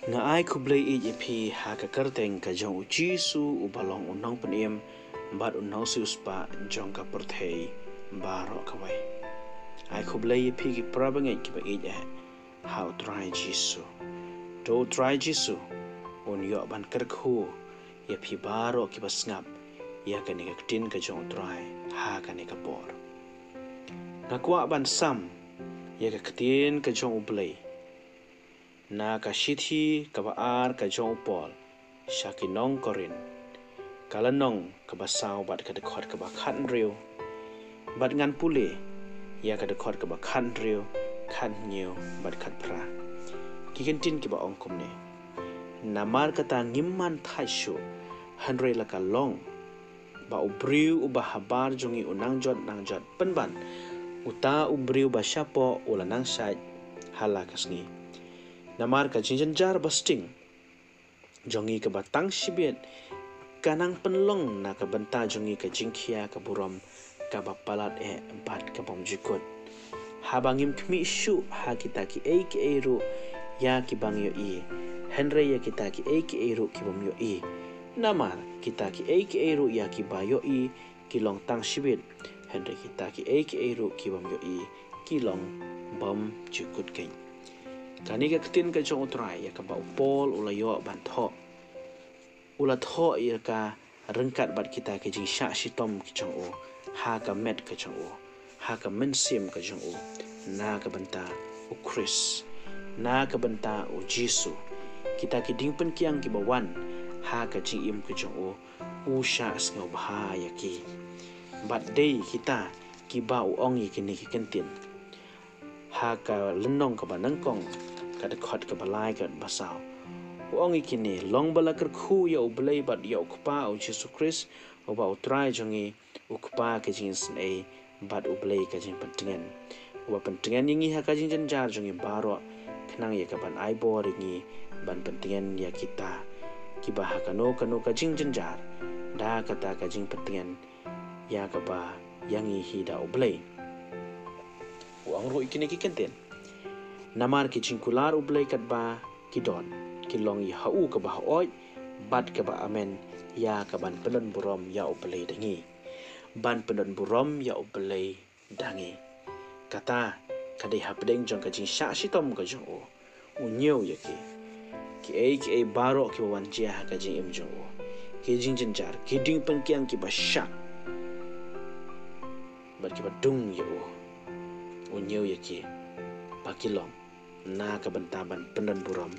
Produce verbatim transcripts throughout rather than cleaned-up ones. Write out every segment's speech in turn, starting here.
Nga ai khublei ïa phi ha ka kyrteng ka jong u Jisu uba long u nongpynim bad u nongsiewspah jong ka pyrthei baroh kawei. Ai khublei ïa phi ki parabangeit kiba ïeit eh ha u Trai Jisu. To u Trai Jisu un ïoh ban kyrkhu ïa phi baroh kiba sngap ïa kane ka ktien ka jong u Trai ha kane ka por. Nga kwah ban sam ïa ka ktien ka jong u Blei na ka shithi kaba ar ka jong u Paul sha ki nong Korinth, ka lynnong kaba saw bad ka dkhot kaba khathynriew. Bad ngan pule ïa ka dkhot kaba khathynriew, khathynñiew bad khatphra. Ki kyntien kiba ong kumne: Namar kata ngim man thait shuh, hynrei la ka long ba u briew uba habar jong ngi u nang jot nang jot, pynban uta u briew ba shapoh u la nang shait ha la ka sngi. Namar ka jingjynjar ba sting jong ngi kaba tang shibit ka nang pynlong na ka bynta jong ngi ka jingkhia ka burom kaba palat eh bad ka bymjukut. Haba ngim khmih shuh ha kita kiei kiei ruh ïa kiba ngi ïohi, hynrei ïa kita kiei kiei ruh ki bym ïohi. Namar kita kiei kiei ruh ïa kiba ïohi ki long tang shibit, hynrei kita kiei kiei ruh ki bym ïohi ki long bymjukut keiñ. Kane ka ktien ka jong u Trai ïa kaba u Paul u la ïoh ban thoh. U la thoh ïa ka ryngkat bad kita ki jingshah shitom ki jong u ha ka met ka jong u, ha ka mynsiem ka jong u, na ka bynta u Khrist, na ka bynta u Jisu. Kita ki ding pynkiang kiba wan ha ka jingim ka jong u, u shah sngewbha ïa ki. Bad dei kita kiba u ong ïa kine ki kyntien ha ka lynnong kaba nyngkong, ka dkhot kaba lai, kaba saw. U ong ïa kine: Long ba la kyrkhu ïa u Blei bad ïa u Kpa u Jisu Khrist, uba u Trai jong ngi, u Kpa ka jingisynei bad u Blei ka jingpyntngen, uba pyntngen ïa ngi ha ka jingjynjar jong ngi baroh, khnang ïa kaban ai bor ïa ngi ban pyntngen ïa kita kiba ha kano kano ka jingjynjar da kata ka jingpyntngen ïa kaba ïa ngi hi da u Blei. U ong ruh ïa kine ki kyntien: Namar ki jingkular u Blei katba ki don, ki long ïa ha u kaba haoid bad kaba amen, ïa kaban pyndon burom ïa u Blei da ngi. Ban pyndon burom ïa u Blei da ngi. Kata ka dei hapdeng jong ka jingshah shitom ka jong u. U ñiew ïa ki, kiei kiei baroh kiba wan jia ha ka jingim jong u, ki jingjynjar, ki ding pynkiang kiba shah bad kiba dung ïa u. U ñiew ïa ki ba ki long na ka bynta ban pyndon burom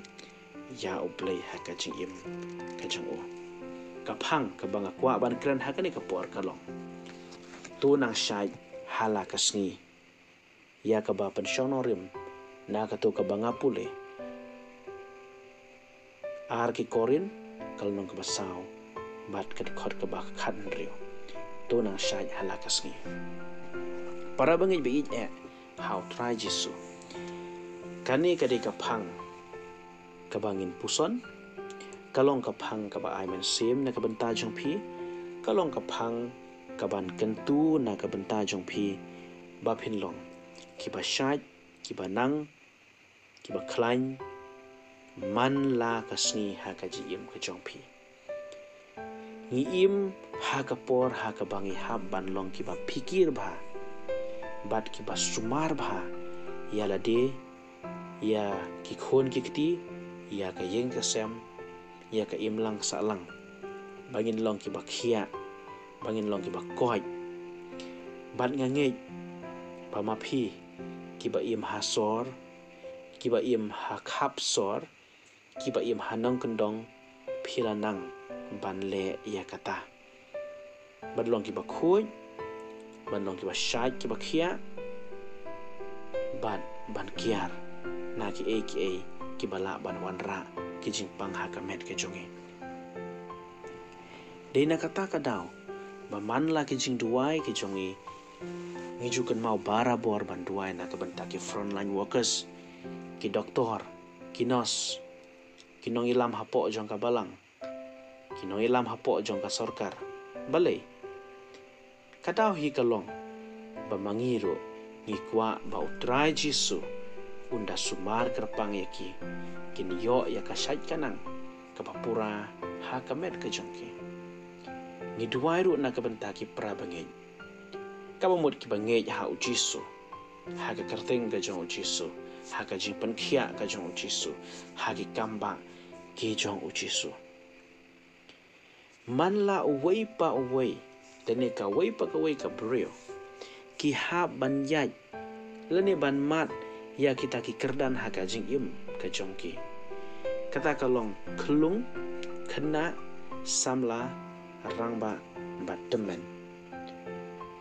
ïa u Blei ha ka jingim ka jong u. Ka phang kaba nga kwah ban kren ha kane ka por ka long: To nang shait ha la ka sngi. Ïa kaba pynshong nongrim na kato kaba nga pule, Ar ki Korinth, ka lynnong kaba saw bad ka dkhot kaba khathynriew: To nang shait ha la ka sngi. Parabangeit ba ïeit eh ha u Trai Jisu, kane ka dei ka phang kaba ngin puson. Ka long ka phang kaba ai mynsiem na ka bynta jong phi. Ka long ka phang kaban kyntu na ka bynta jong phi, ba phin long kiba shait, kiba nang, kiba khlaiñ man la ka sngi ha ka jingim ka jong phi. Ngi im ha ka por ha kaba ngi hap ban long kiba phikir bha bad kiba sumar bha ïa lade, ïa ki khun ki kti, ïa ka ïing ka sem, ïa ka imlang sahlang, ba ngin long kiba khiah, ba ngin long kiba koit. Bad nga ngeit ba ma phi kiba im ha sor, kiba im ha khap sor, kiba im ha nongkyndong, phi la nang ban leh ïa kata. Ban long kiba khuid, ban long kiba shait, kiba khiah, bad ban kiar na kiei kiei kiba lah ban wanrah ki jingpang ha ka met ka jong ngi. Dei na kata ka daw ba man la ki jingduwai ki jong ngi, ngi ju kynmaw barabor ban duwai na ka bynta ki frontline workers, ki doktor, ki nurse, ki nongïalam hapoh jong ka balang, ki nongïalam hapoh jong ka sorkar. Balei? Ka daw hi ka long ba ma ngi ruh ngi kwah ba u Trai Jisu un da sumar kyrpang ïa ki, kin ïoh ïa ka shait ka nang kaba pura ha ka met ka jong ki. Ngi duwai ruh na ka bynta ki para bangeit, kaba mut kiba ngeit ha U Jisu, ha ka kyrteng ka jong U Jisu, ha ka jingpynkhiah ka jong U Jisu, ha ki kambah ki jong U Jisu. Man la uwei pa uwei, lane kawei pa kawei ka briew, ki hap ban ïaid lane ban mad ïa kita ki kyrdan ha ka jingim ka jong ki. Kata ka long khyllung, khynnah, samla, rangbah bad tymmen.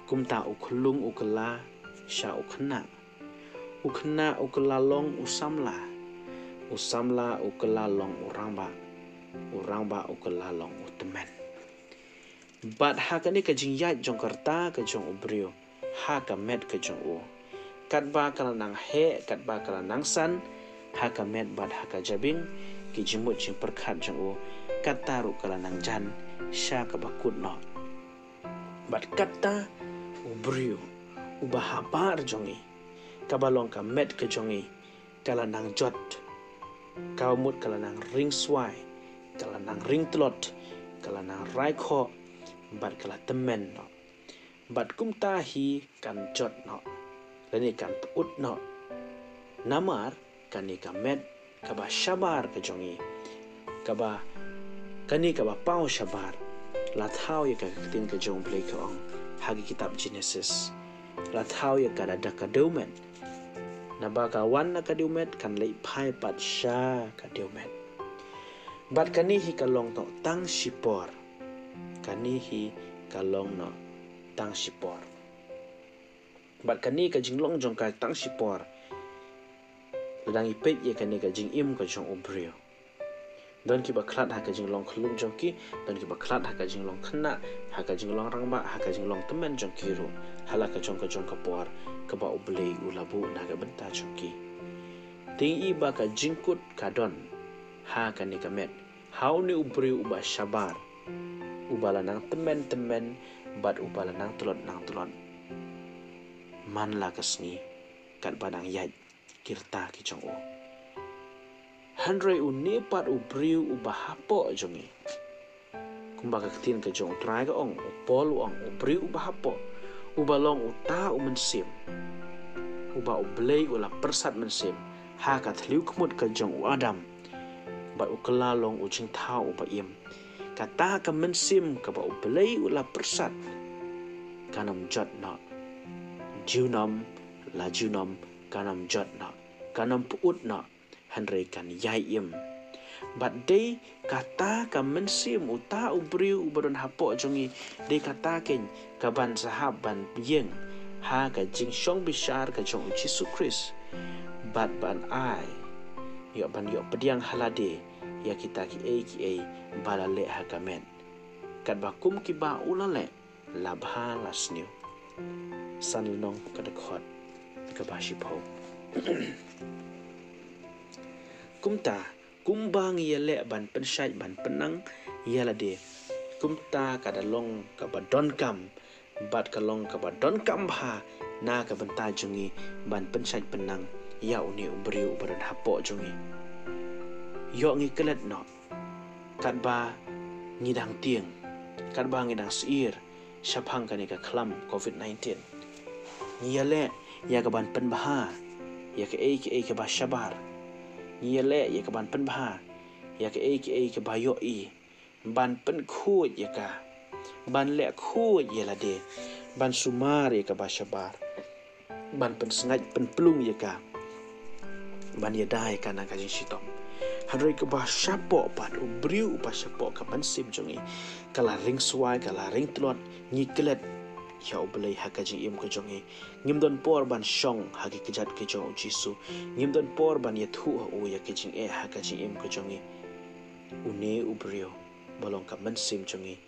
Kumta u khyllung u kylla sha u khynnah, u khynnah u kylla long u samla, u samla u kylla long u rangbah, u rangbah u kylla long u tymmen. Bad ha kane ka jingïaid jong ka rta ka jong u briew ha ka met ka jong u, katba ka la nang heh, katba ka la nang san ha ka met bad ha ka jabieng, ki jingmut jingpyrkhat jong u, kata ruh ka la nang jan sha kaba kut noh. Bad kata u briew uba habar jong ngi, kaba long ka met ka jong ngi, ka la nang jot, kaba mut ka la nang ringswai, ka la nang ringtlot, ka la nang raikhoh, bad ka la tymmen noh. Bad kumta hi kan jot noh, lane kan pyut noh. Namar kane ka met kaba shabar ka jong ngi, kaba, kane kaba paw shabar, la thaw ïa ka, ka ktien ka jong U Blei ka ong ha ka kitab Genesis, la thaw ïa ka da, da ka dewmet. Naba ka wan na ka dewmet, kan leit phai pat sha ka dewmet. Bad kane hi ka long noh tang shipor. Kane hi ka long noh tang shipor. Bad kane ka jinglong jong ka tang shipor, lada ngi peit ïa kane ka jingim ka jong u briew, don kiba khlad ha ka jinglong khyllung jong ki, don kiba khlad ha ka jinglong khynnah, ha ka jinglong rangbah, ha ka jinglong tymmen jong ki ruh, ha la ka jong ka jong ka por kaba U Blei u la buh na ka bynta jong ki. Te ngi i ba ka jingkut ka don ha kane ka met, ha une u briew uba shabar, uba la nang tymmen tymmen, bad uba la nang tlot nang tlot man la ka sngi, katba dang ïaid ki rta ki jong u. Hynrei une pat u briew uba hapoh jong ngi, kumba ka ktien ka jong U Trai ka ong, u Paul u ong, u briew uba hapoh, uba long uta u mynsiem uba U Blei u la pyrsad mynsiem ha ka thliew khmut ka jong u Adam, bad u kylla long u jingthaw uba im. Kata ka mynsiem kaba U Blei u la pyrsad, kan ym jot noh. Junom la junom, kan ym jot noh, kan ym pyut noh, hynrei kan ïai im. Bad dei kata ka mynsiem uta u briew uba don hapoh jong ngi, dei kata keiñ kaban sa hap ban ïeng ha ka jingshong bishar ka jong U Jisu Khrist, bad ban ai, ïoh ban ïoh pdiang ha lade ïa kita kiei kiei ba la leh ha ka met, katba kum kiba u la leh, la bha la sniew. San Lynnong ka dkhot kaba shiphew. Kumta, kumba ngi ïaleh ban pynshait ban pynnang ïa lade, kumta ka da long kaba donkam, bad ka long kaba donkam bha na ka bynta jong ngi ban pynshait pynnang ïa une u briew uba don hapoh jong ngi. Ïoh ngi klet noh, katba ngi dang tieng, katba ngi dang sheptieng shaphang kane ka khlam covid nineteen. Ngi ïaleh ïa ka ban pynbha ïa kaei kaei kaba shabar. Ngi ïaleh ïa ka ban pynbha ïa kaei kaei kaba ïohi, ban pynkhuid ïa ka, ban leh khuid ïa lade, ban sumar ïa kaba shabar, ban pynsngewthuh pynplung ïa ka, ban ïada ïa ka na ka jingshitom. Hynrei kaba shapoh pat, u briew uba shapoh, ka mynsiem jong ngi ka la ringswai, ka la ringtlot. Ngi klet ïa U Blei ha ka jingim ka jong ngi. Ngim don por ban shong ha ki kjat ki jong U Jisu. Ngim don por ban ïathuh ha u ïa ki jingeh ha ka jingim ka jong ngi. Une u briew ba long ka mynsiem jong ngi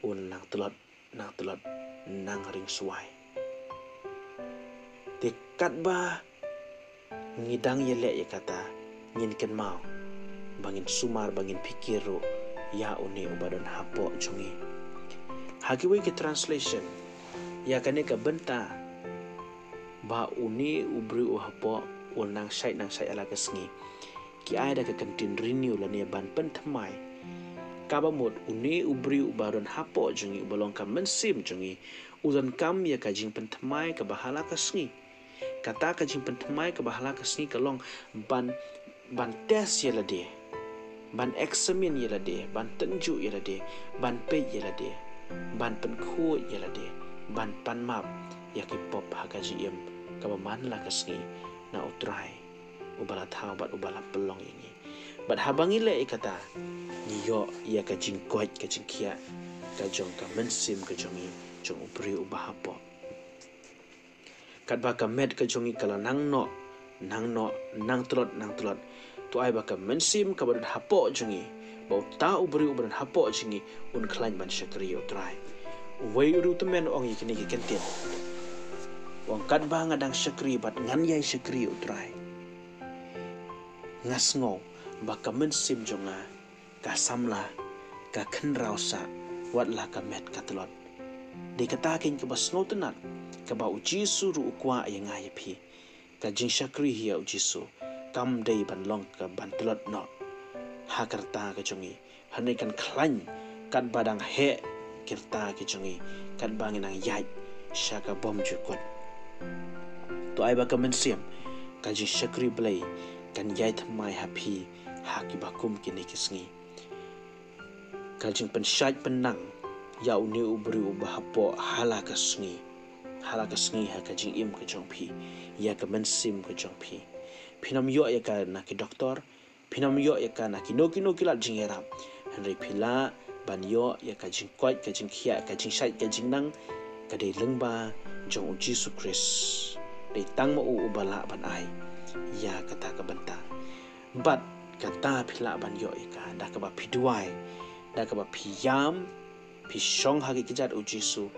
un nang tlot, nang tlot, nang ringswai. Te katba ngi dang ïaleh ïa kata, ngin kynmaw ba ngin sumar, ba ngin phikir ruh ïa une uba don hapoh jong ngi. Ha kiwei ki translation, ïa kane ka bynta ba une u briew u hapoh u nang shait nang shait ha la ka sngi, ki ai da ka kyntien renew lane ban pynthymmai. Kaba mut une u briew uba don hapoh jong ngi, uba long ka mynsiem jong ngi, u donkam ïa ka jingpynthymmai kaba ha la ka sngi. Kata ka jingpynthymmai kaba ha la ka sngi ka long ban, ban test ïa lade, ban examine ïa lade, ban tynjuh ïa lade, ban peit ïa lade, ban pynkhuid ïa lade, ban pan map ïa ki pop ha ka jingim kaba man la ka sngi na U Trai uba la thaw bad uba la pynlong ïa ngi. Bad haba ngi leh ïa kata, ngi ïoh ïa ka jingkoit ka jingkhiah ka jong ka mynsiem ka jong ngi, jong u briew uba hapoh. Katba ka met ka jong ngi ka la nang noh, nang noh, nang tlot, nang tlot, to ai ba ka mynsiem kaba don hapoh jong ngi, ba uta u briew uba don hapoh jong ngi un khlaiñ ban shakri ïa U Trai. Uwei u riewtymmen u ong ïa kine ki kyntien, u ong, katba nga dang shakri bad ngan ïai shakri ïa U Trai, nga sngew ba ka mynsiem jong nga ka samla, ka khynraw sah, wat la ka met ka tlot. Dei kata keiñ kaba sngewtynnat kaba U Jisu ruh u kwah ïa nga ïa phi. Ka jingshakri hi ïa U Jisu kam dei ban long ka ban tlot noh ha ka rta ka jong ngi, hynrei kan khlaiñ katba dang heh ki rta ki jong ngi, katba ngi nang ïaid sha ka bymjukut. To ai ba ka mynsiem, ka jingshakri Blei kan ïai thymmai ha phi ha kiba kum kine ki sngi. Ka jingpynshait pynnang ïa une u briew uba hapoh ha la ka sngi, ha la ka sngi ha ka jingim ka jong phi, ïa ka mynsiem ka jong phi. Phin ym ïoh ïa ka na ki doktor, phin ym ïoh ïa ka na kino kino ki lad jingïarap, hynrei phi lah ban ïoh ïa ka jingkoit ka jingkhiah, ka jingshait ka jingnang, ka dei lyngba jong U Jisu Khrist. Dei tang ma u uba lah ban ai ïa kata ka bynta. Bad kata phi lah ban ïoh ïa ka da kaba phi duwai, da kaba phi ïam, phi shong ha ki kjat U Jisu,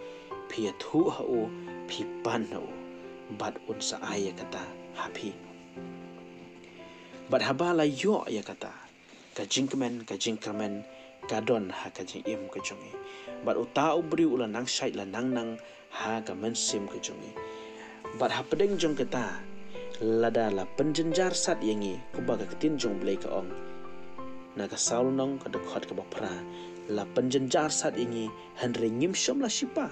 phi ïathuh ha u, phi pan ha u, bad un sa ai ïa kata ha phi. Bad haba la ïoh ïa kata, ka jingkmen, ka jingkyrmen ka don ha ka jingim ka jong ngi. Bad uta u briew u la nang shait la nang nang ha ka mynsiem ka jong ngi. Bad hapdeng jong kata, lada la pynjynjar sat ïa ngi, kumba ka ktien jong U Blei ka ong na ka saw lynnong ka dkhot kaba phra, la pynjynjar sat ïa ngi, hynrei ngim shym la shipa.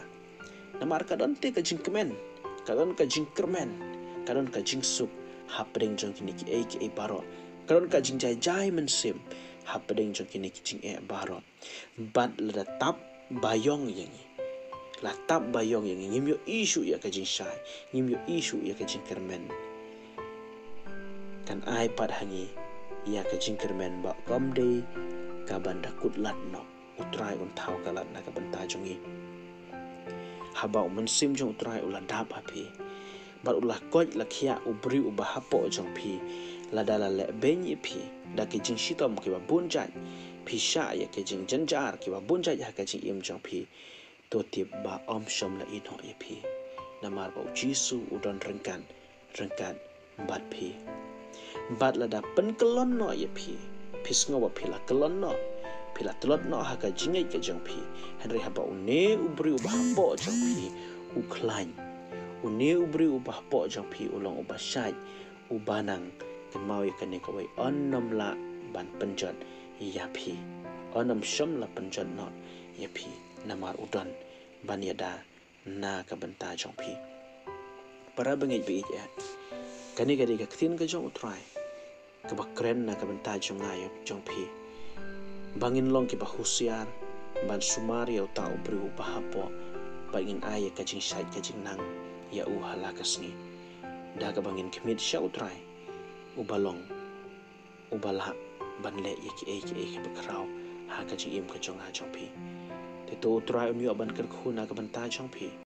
Namar ka don te ka jingkmen, ka don ka jingkyrmen, ka don ka jingsuk hapdeng jong kine kiei kiei baroh, ka don ka jingjai jai mynsiem hapdeng jong kine ki jingeh baroh. Bad lada tap baïong ïa ngi, la tap baïong ïa ngi, ngim ïohi shuh ïa ka jingshai, ngim ïohi shuh ïa ka jingkyrmen, kan ai pat ha ngi ïa ka jingkyrmen ba kam dei ka ban da kut lad noh. U Trai un thaw ka lad na ka bynta jong ngi. Haba u Mynsiem jong U Trai u la dap ha phi, bad u la koit la khiah u briew uba hapoh jong phi, lada la leh beiñ ïa phi da ki jingshitom kiba bun jait, phi shah ïa ki jingjynjar kiba bun jait ha ka jingim jong phi, to tip ba ym shym la ïehnoh ïa phi. Namar ba U Jisu u don ryngkat, ryngkat bad phi. Bad lada pynkyllon noh ïa phi, phi sngew ba phi la kyllon noh, phi la tlot noh ha ka jingngeit ka jong phi, hynrei haba une u briew uba hapoh jong phi u khlaiñ, une u briew uba hapoh jong phi u long uba shait, uba nang kynmaw ïa kane kawei, un ym lah ban pynjot ïa phi, un ym shym la pynjot noh ïa phi, namar u don ban ïada na ka bynta jong phi. Para bangeit ba ïeit eh, kane ka dei ka ktien ka jong U Trai kaba kren na ka bynta jong nga ïa jong phi, ba ngin long kiba husiar ban sumar ïa uta u briew uba hapoh, ba ngin ai ïa ka jingshait ka jingnang ïa u ha la ka sngi, da kaba ngin khmih sha U Trai uba long uba lah ban leh ïa kiei kiei kiba khraw ha ka jingim ka jong nga jong phi. Te to U Trai un ïoh ban kyrkhu na ka bynta jong phi,